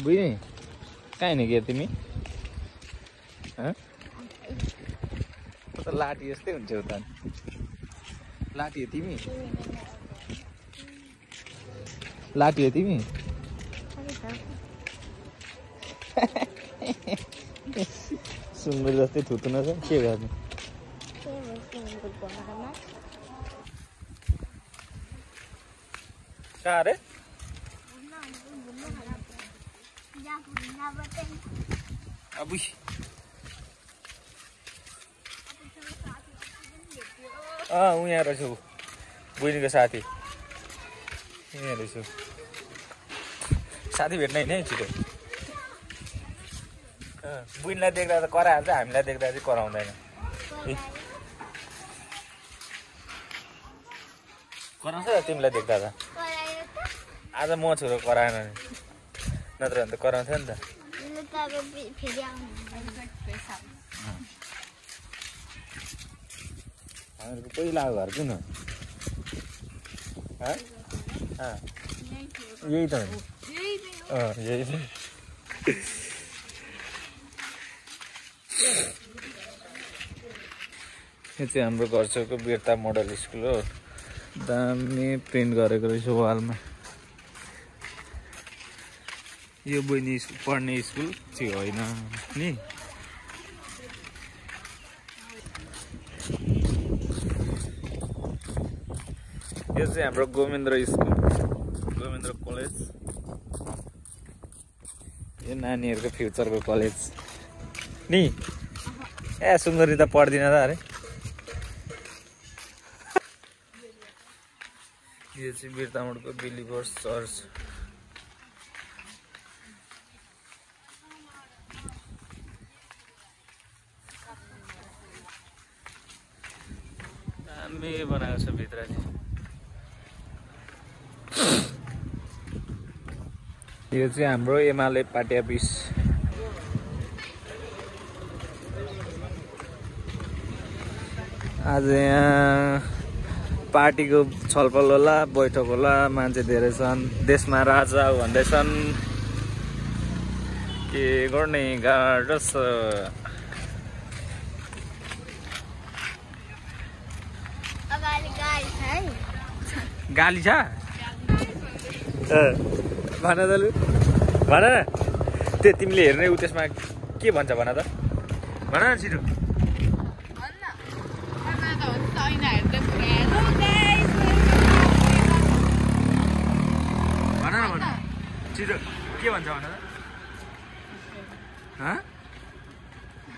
बुझ्ने कहाँ हिँड्यो के तिमी लाठी जस्तै हुन्छ उता लाठी हो तिमी लाठी हो तिमी सुँगुर जस्तै थुत्नु छ के गर्नु कहाँ रे अबुई ऊ यहाँ रहेछु बहिनीको साथी यहाँ रहेछु साथी भेट्न हिँड्ने छिटो बहिनीलाई देख्दा त कराइहाल्छ हामीलाई देख्दा चाहिँ कराउँदैन कराउँछ तिमीलाई देख्दा त आज म छोरो कराएन नि नत्र भने त कराउँथ्यो नि त हामीहरूको पहिला घर किन यही त हो यही त यो चाहिँ हाम्रो घर छेउको वीरता मोडल स्कुल हो दामी प्रिन्ट गरेको रहेछ वालमा यो बहिनी पढ्ने स्कुल चाहिँ होइन नि यो चाहिँ हाम्रो गोविन्द्र स्कुल गोविन्द्र कलेज यो नानीहरूको फ्युचरको कलेज नि ए सुन्दरी त पढ्दिन त अरे यो चाहिँ वीरतामोडको बिलिभर्स चर्च दामी बनाएको छ भित्र चाहिँ यो चाहिँ हाम्रो एमाले पार्टी अफिस आज यहाँ पार्टीको छलफल होला बैठक होला मान्छे धेरै छन् देशमा राजा भन्दैछन् के गर्ने गाह्रो छ गाली छ भन त लु भन न त्यो तिमीले हेर्ने उ त्यसमा के भन्छ भन त भन न छिटो भन न भन छिटो के भन्छ भन त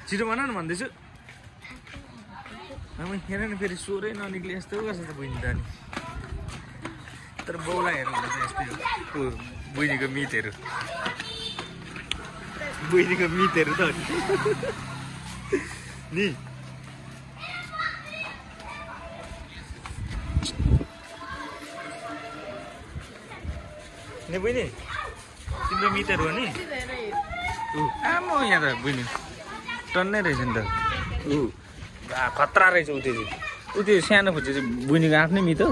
छिटो भन न भन्दैछु हेर न फेरि स्वरै ननिक्ले यस्तो गर्छ त बहिनी त नि तर बाउलाई हेर्नुहुन्छ यस्तै बहिनीको मितहरू त नि नि बहिनी तिम्रो मितहरू हो नि आमा यहाँ त बहिनी टन्नै रहेछ नि त खतरा रहेछ उ त्यो सानो खुच्चे चाहिँ बहिनीको आफ्नै मित हो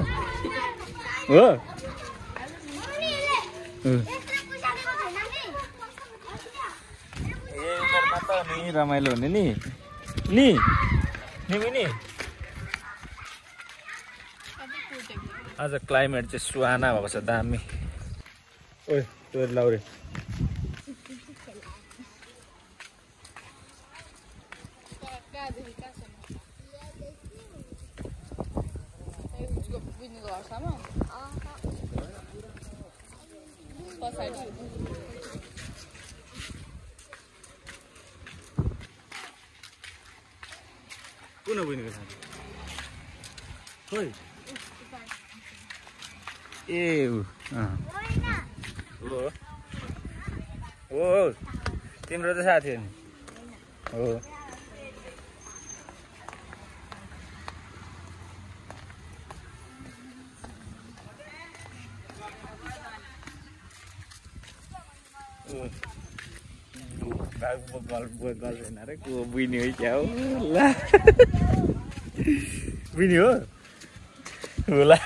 नि रमाइलो हुने नि बहिनी आज क्लाइमेट चाहिँ सुहाना भएको छ दामी ओइ त्यो लाउरे कुन बहिनीको साथी खोइ ए हो तिम्रो त साथी हो नि हो गर्लफ्रेन्ड अरे को बुझ्ने हो क्या हो ला बुझ्ने हो होला